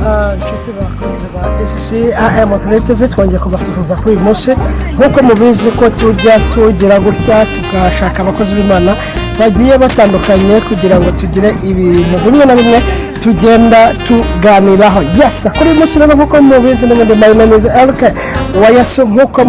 Inshuti bakunze ba SCAM TV, twongeye kubasuhuza kuri uyu munsi. Nk'uko mubizi ko tujya tugira gutya tugashaka abakozi b'Imana bagiye batandukanye kugira ngo tugire ibintu bimwe na bimwe tugenda tuganiraho. Yes, kuri uyu munsi rero, nk'uko mubizi n'ubundi, my name is Elke Wayasu. Nk'uko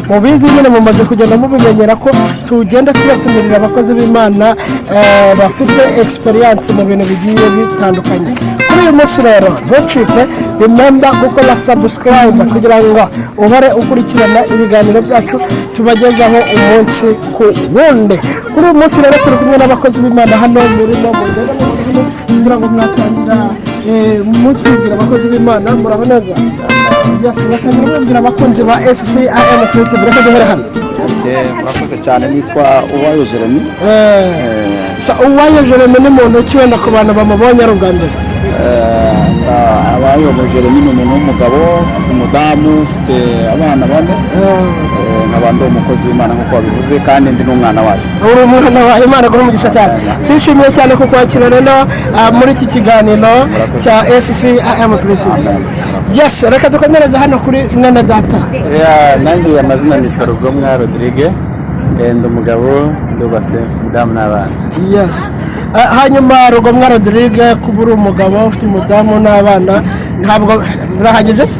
mubizi nyine, mumaze kugenda mubimenyera ko tugenda tubatumirira abakozi b'Imana bafite experience mu bintu bigiye bitandukanye. Kuri uyu munsi rero ntucikwe. Remember gukora subscribe kugira ngo uhore ukurikirana ibiganiro byacu tubagezaho umunsi ku wundi. Kuri uyu munsi rero turi kumwe n'abakozi b'Imana hano murimo mugenda muzi, kugira ngo mwatangira mutwibwira. Abakozi b'Imana, muraho neza? Yes, batangira mubwira abakunzi ba SCIM TV. Reka duhere hano. Okay, murakoze cyane. Nitwa Uwayo Jeremy. So Uwayo Jeremy ni muntu ki, wenda ku bantu bamubonye ari ubwa mbere? Abayo Jeremy ni umuntu w'umugabo ufite umudamu, ufite abana bane. Nkaba ndi umukozi w'Imana nk'uko wabivuze, kandi ndi n'umwana wayo. Uri umwana wa Imana, guha umugisha cyane. Twishimiye cyane kukwakira rero muri iki kiganiro cya SCIM TV. Yes, reka dukomereze hano kuri mwene data. Yeah, nanjye amazina nitwa Rugomwa Rodrigue. Ndi umugabo, ndubatse, mfite umudamu n'abana. Yes. Hanyuma Rugomwa Rodrigue, kuba uri umugabo ufite umudamu n'abana ntabwo birahagije se?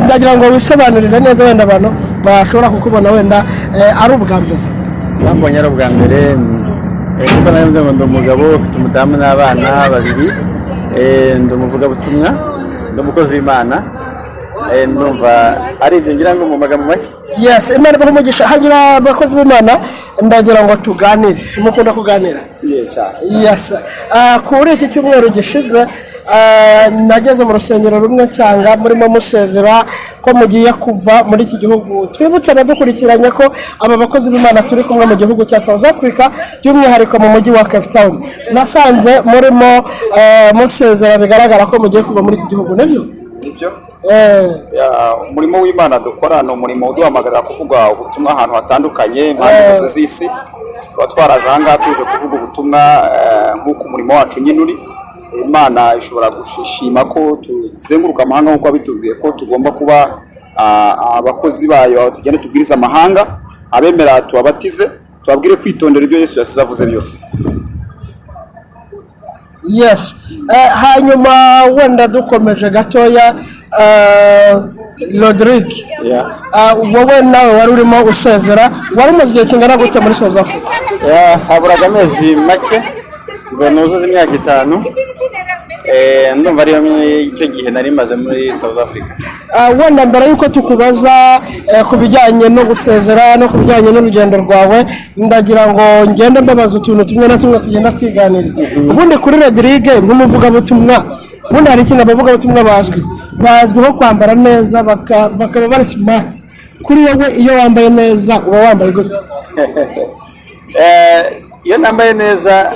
Ndagira ngo wisobanurire neza, wenda abantu bashobora kukubona wenda ari ubwa mbere. Bambonye ari ubwa mbere, kuko nari ngo ndi umugabo ufite umudamu n'abana babiri. Ndi umuvugabutumwa, ndi umukozi w'Imana. Ndumva ari ibyo ngira ngo mu magambo make. Yes, Imana ibahe umugisha. Hanyuma abakozi b'Imana, ndagira ngo tuganire. Mukunda kuganira? Yeah, cyane. Yes. Kuri iki cyumweru gishize nageze mu rusengero rumwe nsanga murimo musezera ko mugiye kuva muri iki gihugu. Twibutse abadukurikiranye ko aba bakozi b'Imana turi kumwe mu gihugu cya South Africa, by'umwihariko mu mujyi wa Cape Town. Nasanze murimo musezera, bigaragara ko mugiye kuva muri iki gihugu, nibyo? Nibyo. Eh. Yeah, umurimo w'Imana dukora ni umurimo uduhamagarira kuvuga ubutumwa ahantu hatandukanye, impande zose z'isi. Tuba twaraje aha ngaha tuje kuvuga ubutumwa nk'uko umurimo wacu nyine uri. Imana ishobora gushima ko tuzenguruka amahanga nk'uko wabitubwiye ko tugomba kuba abakozi bayo, aho tugenda tubwiriza amahanga, abemera tubabatize, tubabwire kwitondera ibyo Yesu yasize avuze byose. Yes. Hanyuma wenda dukomeje gatoya, Rodrigue, wowe nawe wari urimo usezera, wari umaze igihe kingana gute muri South Africa? Yeah, haburaga amezi make ngo nuzuze imyaka 5. Ndumva ariyo icyo gihe nari maze muri South Africa. Wenda mbere y'uko tukubaza ku bijyanye no gusezera no ku bijyanye n'urugendo rwawe, ndagira ngo ngende mbabaza utuntu tumwe na tumwe tugenda twiganiriza. Ubundi kuri Rodrigue nk'umuvugabutumwa, ubundi hari ikintu abavugabutumwa bazwiho kwambara neza, bakaba bari smart. Kuri wowe iyo wambaye neza uba wambaye gute? Iyo nambaye neza,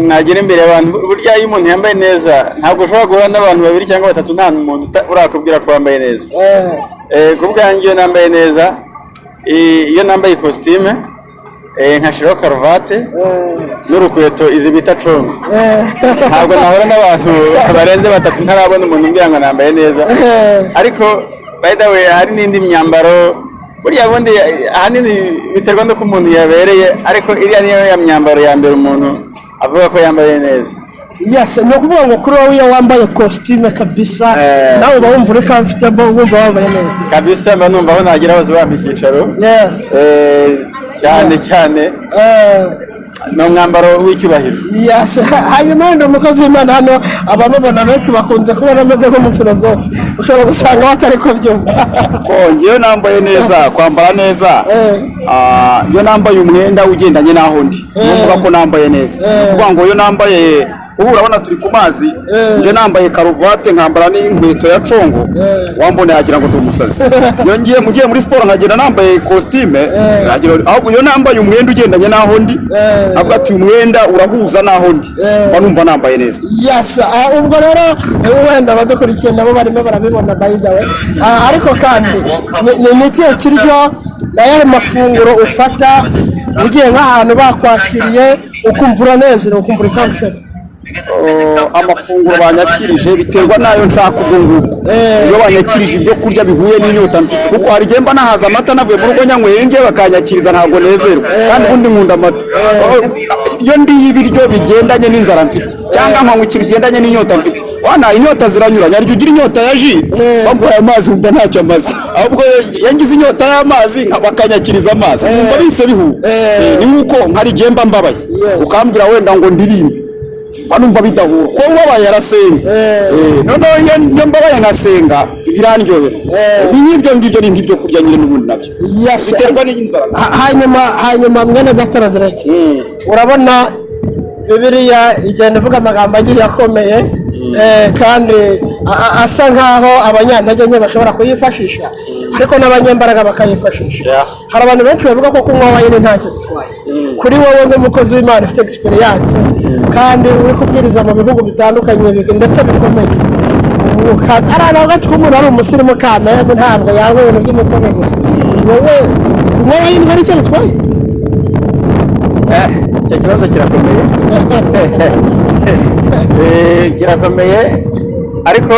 nagera imbere y'abantu, burya iyo umuntu yambaye neza ntabwo ushobora guhura n'abantu babiri cyangwa batatu nta muntu urakubwira ko wambaye neza. Ku bwanjye iyo nambaye neza, iyo nambaye ikositime, nkashyiraho karuvate n'urukweto izi bita congo, ntabwo nahura n'abantu barenze batatu ntarabona umuntu umbwira ngo nambaye neza. Ariko by the way, hari n'indi myambaro buriya bundi ahanini biterwa n'uko umuntu yabereye, ariko iriya niyo ya myambaro ya mbere umuntu avuga ko yambaye neza. Yes, ni ukuvuga ngo kuri wowe iyo wambaye kositime kabisa, nawe uba wumva uri comfortable, wumva wambaye neza. Kabisa, mba numva aho nagera hose bampa icyicaro. Cyane cyane ni umwambaro w'icyubahiro. Yes. Hanyuma wenda umukozi w'Imana hano, abamubona benshi bakunze kubona ameze nk'umufilozofe, ushobora gusanga batari kubyumva. Oh, njyewe nambaye neza, kwambara neza, iyo nambaye umwenda ugendanye n'aho ndi, ni ukuvuga ko nambaye neza. Ni ukuvuga ngo iyo nambaye, ubu urabona turi ku mazi, njye nambaye karuvate nkambara n'inkweto ya congo, wambona yagira ngo ndi umusazi. Iyo ngiye mugiye muri siporo nkagenda nambaye kositime, ahubwo iyo nambaye umwenda ugendanye n'aho ndi, avuga ati uyu mwenda urahuza n'aho ndi, mba numva nambaye neza. Yes. Ubwo rero wenda abadukurikiye nabo barimo barabibona, by the way. Ariko kandi ni ikihe kiryo, ni ayahe mafunguro ufata ugiye nk'ahantu bakwakiriye ukumva uranezerewe, ukumva uri comfortable? Oh, Amafunguro banyakirije biterwa n'ayo nshaka ubwo ngubwo. Iyo banyakirije ibyo kurya bihuye n'inyota mfite, kuko hari igihe mba nahaza amata, navuye mu rugo nyanyweye, ngiye bakanyakiriza ntabwo nezerwa, kandi ubundi nkunda amata. Iyo ndiye ibiryo bigendanye n'inzara mfite cyangwa nkanywa ikintu kigendanye n'inyota mfite, wana inyota ziranyuranye. Hari igihe ugira inyota ya jus, baguhaye amazi wumva ntacyo amaze. Ahubwo iyo ngize inyota y'amazi bakanyakiriza amazi, nkumva bise bihuye. Ni nk'uko nkari igihe mba mbabaye, ukambwira wenda ngo ndirimbe, mba numva bidahura, ko ubabaye arasenga. Noneho iyo mbabaye nkasenga birandyohera. Ni nk'ibyo ngibyo, ni nk'ibyo kurya nyine n'ubundi nabyo biterwa n'inzara. Hanyuma mwene data Derek, urabona Bibiliya igenda ivuga amagambo agiye akomeye, kandi asa nkaho abanyantege nke bashobora kuyifashisha, ariko n'abanyembaraga bakayifashisha. Hari abantu benshi bavuga ko kunywa wine ntacyo bitwaye. Kuri wowe nk'umukozi w'Imana ufite experience kandi uri kubwiriza mu bihugu bitandukanye ndetse bikomeye, hari ahantu hagati ko umuntu ari umusirimu kamembe ntabwo yanywa ibintu by'imitobe gusa, wowe kunywa wine hari icyo bitwaye? Icyo kibazo kirakomeye. Kirakomeye, ariko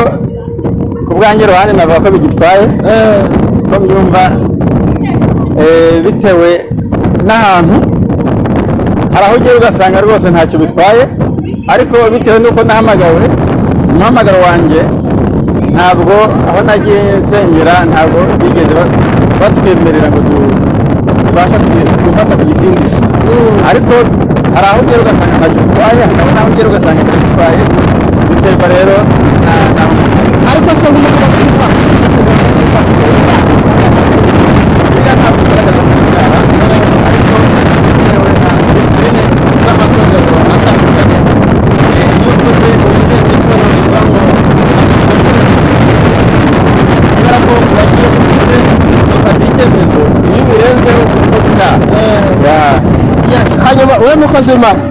ku bwanjye ruhande navuga ko bigitwaye, ko mbyumva, bitewe n'ahantu. Hari aho ugiye ugasanga rwose ntacyo bitwaye, ariko bitewe n'uko nahamagawe, umuhamagaro wanjye, ntabwo aho nagiye nsengera ntabwo bigeze batwemerera ngo tubashe gufata ku gisindisha. Ariko hari aho ugera ugasanga ntacyo bitwaye, hakaba n'aho ugera ugasanga ntacyo bitwaye. Biterwa rero na Ariko se nk'umuntu Biriya ntabwo bigaragaza ko ari icyaha, ariko bitewe na discipline z'amatorero atandukanye, iyo uvuze urinjiye mu itorero rivuga ngo kubera ko wagiye ukuze wifata icyemezo, iyo ubirenzeho ukoze icyaha. Yeah. Yes, hanyuma wowe mukozi w'Imana,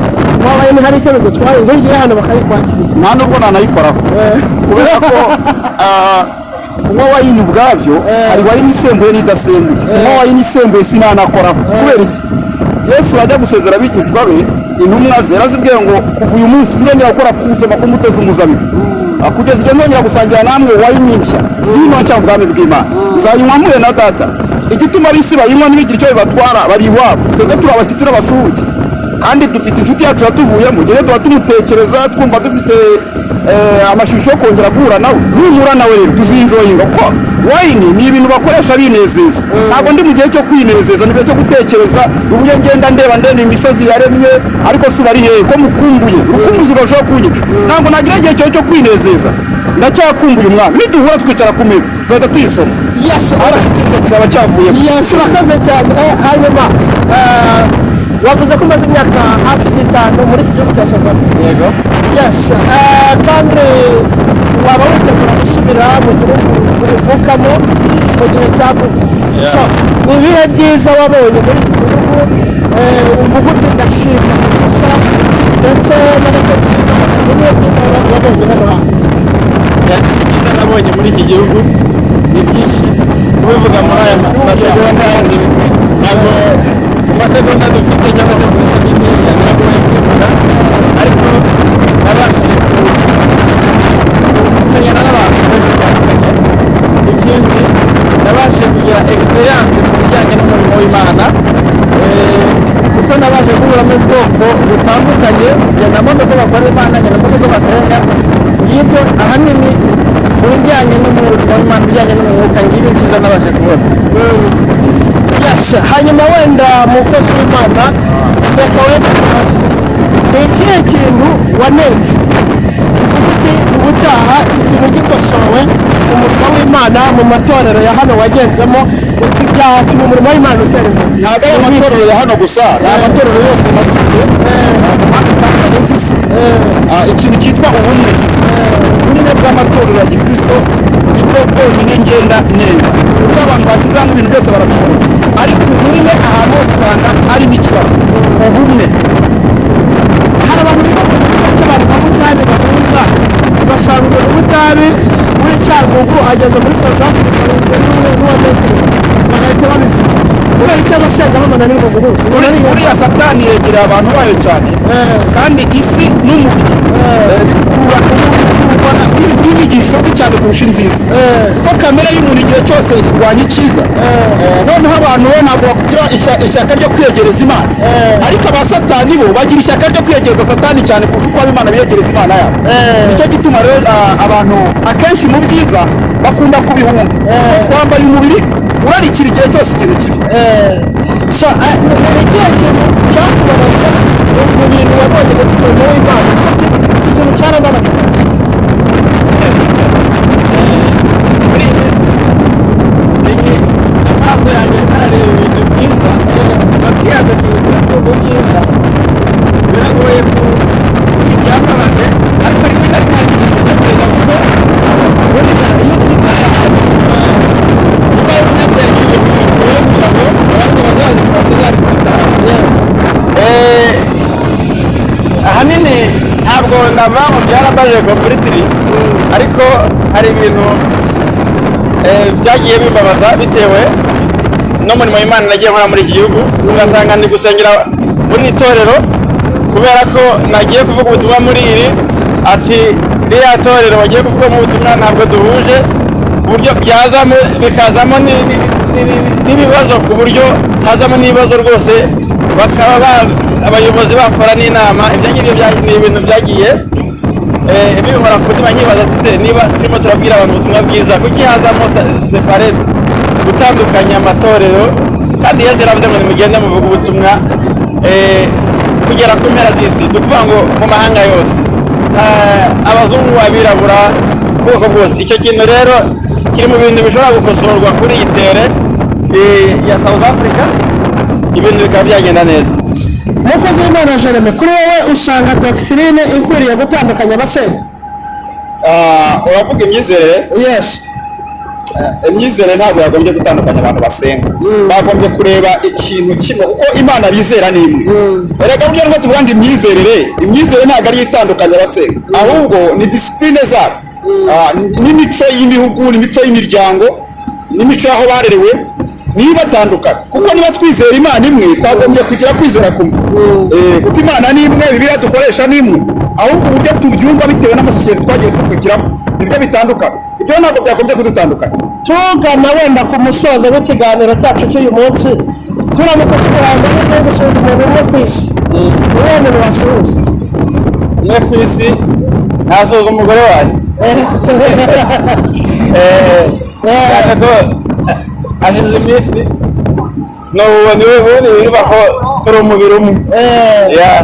waba hari icyo bigutwaye nk'igihe hano bakayikwakiriza? Nta nubwo nanayikoraho, kubera ko kunywa wine ubwabyo, hari wine isembuye n'idasembuye. Kunywa wine isembuye sinanakoraho. Kubera iki? Yesu ajya gusezera abigishwa be, intumwa ze, yarazibwiye ngo kuva uyu munsi nzongera gukora kusoma ku mbuto z'umuzabibu, kugeza igihe nzongera gusangira namwe wine nshya, vino nshya mu bwami bw'Imana, nzayinywa mpuye na Data. Igituma ab'isi bayinywa ntibigire icyo bibatwara, bari iwabo. Twebwe turi abashyitsi n'abasuhuke, kandi dufite inshuti yacu yatuvuyemo. Igihe tuba tumutekereza, twumva dufite amashusho yo kongera guhura nawe. Nuhura nawe rero tuzinjoyinga, kuko wine ni ibintu bakoresha binezeza. Ntabwo ndi mu gihe cyo kwinezeza, ni gihe cyo gutekereza uburyo ngenda ndeba ndenda imisozi yaremye, ariko si ari hehe ko mukumbuye, urukumbuzi urashobora kunyica. Ntabwo nagira igihe cyo kwinezeza, ndacyakumbuye Umwami. Niduhura twicara ku meza, tuzahita tuyisoma, kikaba cyavuyemo. Yes, urakoze cyane. Hanyuma wavuze ko umaze imyaka hafi 5 muri iki gihugu cya South Africa. Yego. Yes, kandi waba witegura gusubira mu gihugu uvukamo mu gihe cya vuba. So ni ibihe byiza wabonye muri iki gihugu, uvuga uti ndashima gusa, ndetse n'abakozi b'Imana, ni ibihe byiza wabonye hano hantu? Ibyiza nabonye muri iki gihugu ni byinshi, kubivuga muri aya masegonda ntabwo, mu masegonda dufite cyangwa se mu minota mikeya biragoye kubivuga, ariko nabashije kumenyana n'abantu benshi batandukanye. Ikindi, nabashije kugira experience mu bijyanye n'umurimo w'Imana, kuko nabashe guhura n'ubwoko butandukanye, ngenda mbona uko bakora Imana, ngenda mbona uko basenga. Ngibyo ahanini mu bijyanye n'umurimo w'Imana, bijyanye n'umwuka, ngibyo byiza nabashe kubona. Yes, hanyuma wenda mukozi w'Imana, reka wenda kubaza, ni ikihe kintu wanenze uvuga uti ubutaha iki kintu gikosowe umurimo w'Imana mu matorero ya hano wagenzemo, uti byatuma umurimo w'Imana utera imbere? Ntabwo ari amatorero ya hano gusa, ni amatorero yose nasuye mu mpande zitandukanye z'isi. Ikintu cyitwa ubumwe, ubumwe bw'amatorero ya gikristo nibwo bwonyine ngenda nenga, kuko abantu bashyize hamwe ibintu byose barabishobora, ariko ubumwe ahantu hose usanga ari n'ikibazo, ubumwe. Hari abantu bibaza ko abantu banywa itabi bahuza, ugasanga umuntu unywa itabi w'Icyangugu ageze muri South Africa n'uwa Metro, bagahita babifata. Kubera icyo abasenga bamananirwa guhuza? Buriya Satani yegereye abantu bayo cyane, kandi isi n'umubiri bikurura. kurusha inziza, kuko kamere y'umuntu igihe cyose irwanya icyiza. Noneho abantu bo ntabwo bakugira ishyaka ryo kwiyegereza Imana, ariko aba Satani bo bagira ishyaka ryo kwiyegereza Satani cyane kurusha uko ab'Imana biyegereza Imana yabo. Nicyo gituma rero abantu akenshi mu byiza bakunda kubihunga, kuko twambaye umubiri urarikira igihe cyose ikintu kibi. So ni ikihe kintu cyakubabaje mu bintu wabonye mu murimo w'Imana, uti iki kintu cyarambabaje? Muri iyi minsi sinzi, amaso yanjye arimo arareba ibintu byiza, amatwi yanjye akihutira kumva ibyiza. Biragoye kuvuga ibyambabaje, ariko rimwe na rimwe hari ikintu gitekereza, kuko buriya iyo utitaye ahantu niba ari umunyabwenge, ibintu bigoye kugira ngo abandi bazaze kuba batazabitsitara. Ahanini ntabwo ndavuga ngo byarambaje completely, ariko hari ibintu byagiye bimbabaza bitewe n'umurimo w'Imana nagiye nkora muri iki gihugu, ugasanga ndi gusengera muri iri torero kubera ko nagiye kuvuga ubutumwa muri iri, ati ririya torero bagiye kuvugamo ubutumwa ntabwo duhuje, ku buryo byazamo bikazamo n'ibibazo, ku buryo hazamo n'ibibazo rwose, bakaba abayobozi bakora n'inama. Ibyo ngibyo ni ibintu byagiye binkora ku mutima, nkibaza ati se niba turimo turabwira abantu ubutumwa bwiza, kuki hazamo separate, gutandukanya amatorero? Kandi Yesu yaravuze ngo nimugende muvuge ubutumwa kugera ku mpera z'isi, ni ukuvuga ngo mu mahanga yose, abazungu, abirabura, ubwoko bwose. Icyo kintu rero kiri mu bintu bishobora gukosorwa kuri iyi terre ya South Africa, ibintu bikaba byagenda neza. Umukozi w'Imana Jeremy, kuri wowe usanga doctrine ikwiriye gutandukanya abasenga? Uravuga imyizerere? Yes. Imyizerere ntabwo yagombye gutandukanya abantu basenga. Bagombye kureba ikintu kimwe, kuko Imana bizera ni imwe. Erega burya nubwo tuvuga ngo imyizerere, imyizerere ntabwo ariyo itandukanya abasenga, ahubwo ni discipline zabo, n'imico y'ibihugu, n'imico y'imiryango, n'imico y'aho barerewe niyo ibatandukanya. Kuko niba twizera Imana imwe, twagombye kugira kwizera kumwe, kuko Imana ni imwe, Bibiliya dukoresha ni imwe, ahubwo uburyo tubyumva bitewe n'amasosiyete twagiye tuvukiramo nibyo bitandukana. Ibyo ntabwo byagombye kudutandukanya. Tugana wenda ku musozo w'ikiganiro cyacu cy'uyu munsi, turamutse tuguhaye amahirwe yo gusuhuza umuntu umwe ku isi, ni uwuhe muntu wasuhuza? Umwe ku isi, ntasoza umugore wanjye, cyane ko hashize iminsi n'ubu niwe ubundi biba ko turi umubiri umwe. Yeah.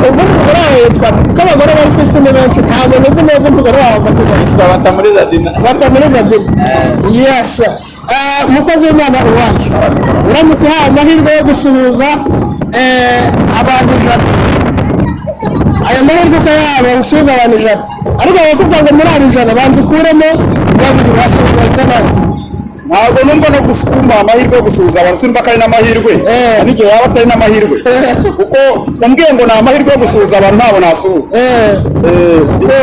Ubundi umugore wawe yitwa nde? Kuko abagore bari ku isi ni benshi, nta muntu uzi neza umugore wawe amazina. Yitwa Batamuriza Dina. Batamuriza Dina, yes. Umukozi w'Imana iwacu, uramutse uhawe amahirwe yo gusuhuza abantu 100, aya mahirwe ukayaba usuhuza abantu 100, ariko bakakubwira ngo muri abo 100 banza ukuremo babiri, basuhuza n'abandi? Ntabwo numva no gusukuma amahirwe yo gusuhuza abantu, simba ko ari n'amahirwe, n'igihe yaba atari n'amahirwe, kuko umbwiye ngo ni amahirwe yo gusuhuza abantu, ntabwo nasuhuza, kuko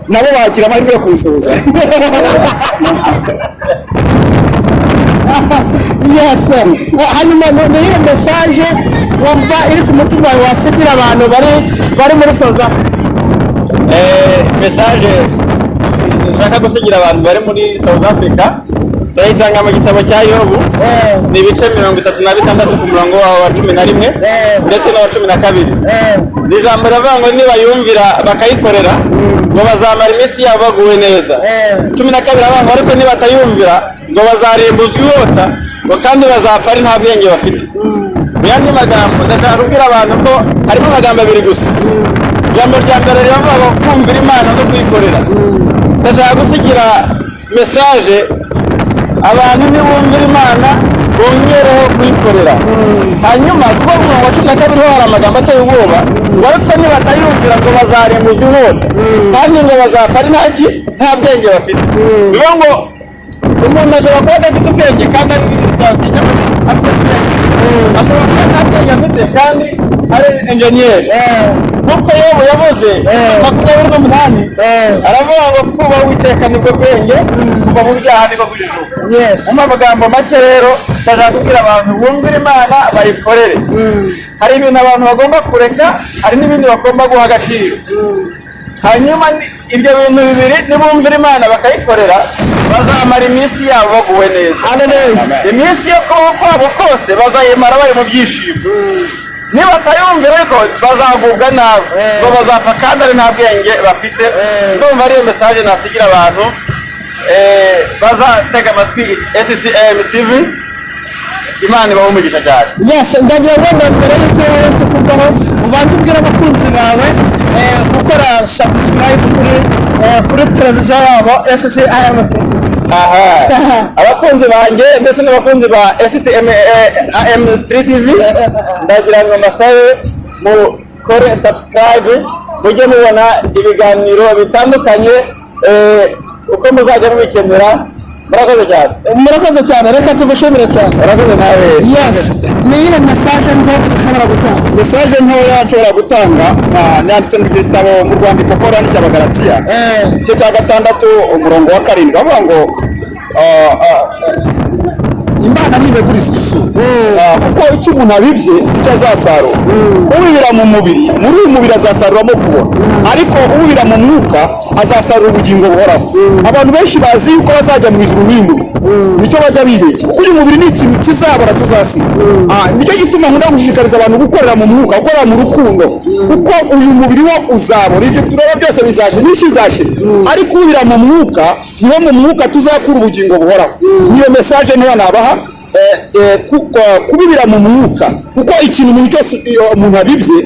nabo bagira amahirwe yo kunsuhuza. Yes. Hanyuma ni iyihe message wumva iri ku mutima wawe wasigira abantu bari muri South Africa? Message nshaka gusigira abantu bari muri South Africa turayisanga mu gitabo cya Yobu, ni ibice 36 ku murongo wawo wa 11 ndetse n'uwa 12. Ni ijambo riravuga ngo nibayumvira bakayikorera, ngo bazamara iminsi yabo baguwe neza. 12 aravuga ngo ariko nibatayumvira, ngo bazarimbuzwa inkota, ngo kandi bazapfa ari nta bwenge bafite. Mu yandi magambo, ndashaka kubwira abantu ko harimo amagambo abiri gusa. Ijambo rya mbere riravuga ngo kumvira Imana no kuyikorera. Ndashaka gusigira message abantu: nibumvira Imana bongereho kuyikorera. Hanyuma kuko mu murongo wa 12 ho hari amagambo ateye ubwoba, ngo ariko nibatayumvira, ngo bazarimbuzwa inkota, kandi ngo bazapfa ari nta bwenge bafite. Bivuga ngo umuntu ashobora kuba adafite ubwenge kandi ari lisansi, cyangwa se afite ubwenge, ashobora kuba nta bwenge afite kandi ari enjeniyeri, nk'uko Yobu yavuze 28, aravuga ngo kubaha Uwiteka nibwo bwenge, kuva mu byaha nibwo kujijuka. Mu magambo make rero, ndashaka kubwira abantu bumvira Imana bayikorere. Hari ibintu abantu bagomba kureka, hari n'ibindi bagomba guha agaciro. Hanyuma ibyo bintu bibiri, nibumvira Imana bakayikorera, bazamara iminsi yabo baguwe neza. Hallelujah. Iminsi yo kubaho kwabo kose bazayimara bari mu byishimo. Nibatayumvira ariko bazagubwa nabi, ngo bazapfa kandi ari nta bwenge bafite. Ndumva ariyo message nasigira abantu bazatega amatwi SCM TV. Imana ibahe umugisha cyane. Yes, ndagira ngo mbere y'uko wowe tukuvaho, ubanze ubwire abakunzi bawe gukora subscribe kuri televiziyo yabo SCIM TV. Aha, abakunzi banjye ndetse n'abakunzi ba SCM AM Street TV, ndagira ngo mbasabe mukore subscribe, mujye mubona ibiganiro bitandukanye uko muzajya mubikenera. Murakoze cyane. Murakoze cyane, reka tugushimire cyane. Murakoze nawe. Yes, ni iyihe message nto ushobora gutanga? Message ntoya nshobora gutanga, nanditse mu gitabo, mu rwandiko Paul yandikiye Abagalatiya, igice cya 6, umurongo wa 7, bavuga ngo Imana ntibeguriza isura, kuko icyo umuntu abibye icyo azasarura. Ubibira mu mubiri, muri uyu mubiri azasaruramo kubora, ariko ubibira mu mwuka azasarura ubugingo buhoraho. Abantu benshi bazi yuko bazajya mu ijuru n'uyu mubiri, nicyo bajya bibeshya, kuko uyu mubiri ni ikintu kizabora, tuzasiga. Nicyo gituma nkunda gushishikariza abantu gukorera mu mwuka, gukorera mu rukundo, kuko uyu mubiri wo uzabora, ibyo tureba byose bizashira, nyinshi izashira, ariko ubibira mu mwuka, niho mu mwuka tuzakura ubugingo buhoraho. Niyo message niyo nabaha, kubibira mu mwuka, kuko ikintu umuntu cyose iyo umuntu abibye,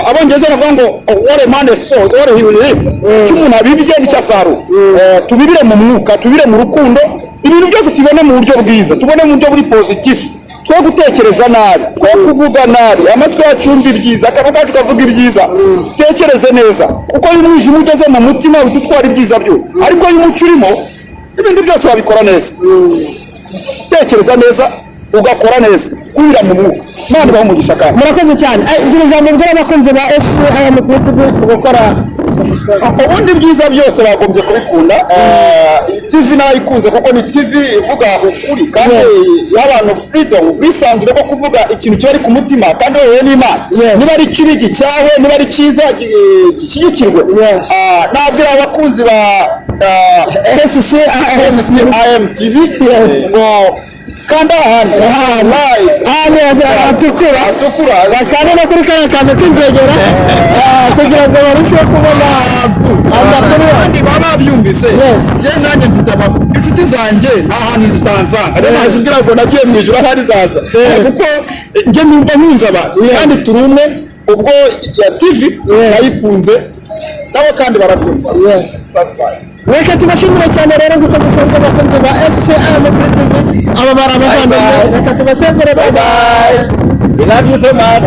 Abongereza baravuga ngo "What a man sows, what he will reap." Icyo umuntu abibye nicyo asarura. Tubibire mu mwuka, tubibire mu rukundo, ibintu byose tubone mu buryo bwiza, tubone mu buryo buri positif, twe gutekereza nabi, twe kuvuga nabi, amatwi yacu yumva ibyiza, akanwa kacu kavuga ibyiza, tekereze neza, kuko iyo umwijima ugeze mu mutima uhita utwara ibyiza byose, ariko iyo umucyo urimo ibindi byose wabikora neza. Tekereza neza, ugakora neza, kubira mu mwuka. Imana ibahe umugisha kandi. Murakoze cyane. Gira ijambo ubwira abakunzi ba SCIM TV mu gukora subscribe. Ubundi ibyiza byose bagombye kubikunda. Iyi TV nayikunze kuko ni TV ivuga ukuri kandi iha abantu freedom, ubwisanzure bwo kuvuga ikintu kiba ari ku mutima kandi wowe n'Imana. Niba ari kibi gicyawe, niba ari cyiza gishyigikirwe. Nabwira abakunzi ba SCIM SCIM TV ngo kanda ahantu like ahantu hatukura, atukura, bakanda no kuri kariya kantu k'inzogera kugira ngo barusheho kubona amakuru yose. Kandi baba babyumvise. Njye nanjye mfite inshuti zanjye nta hantu zitanzanga, rero nazibwira ngo nagiye mu ijuru ahari zaza, kuko njye numva nkunze abantu kandi turi umwe. Ubwo ya TV nayikunze, nabo kandi barabyumva. Subscribe. Reka tubashimire cyane rero nk'uko dusanzwe, abakunzi ba SCIM TV. Aba bari abavandimwe, reka tubasezere. Bye bye. We love you so much.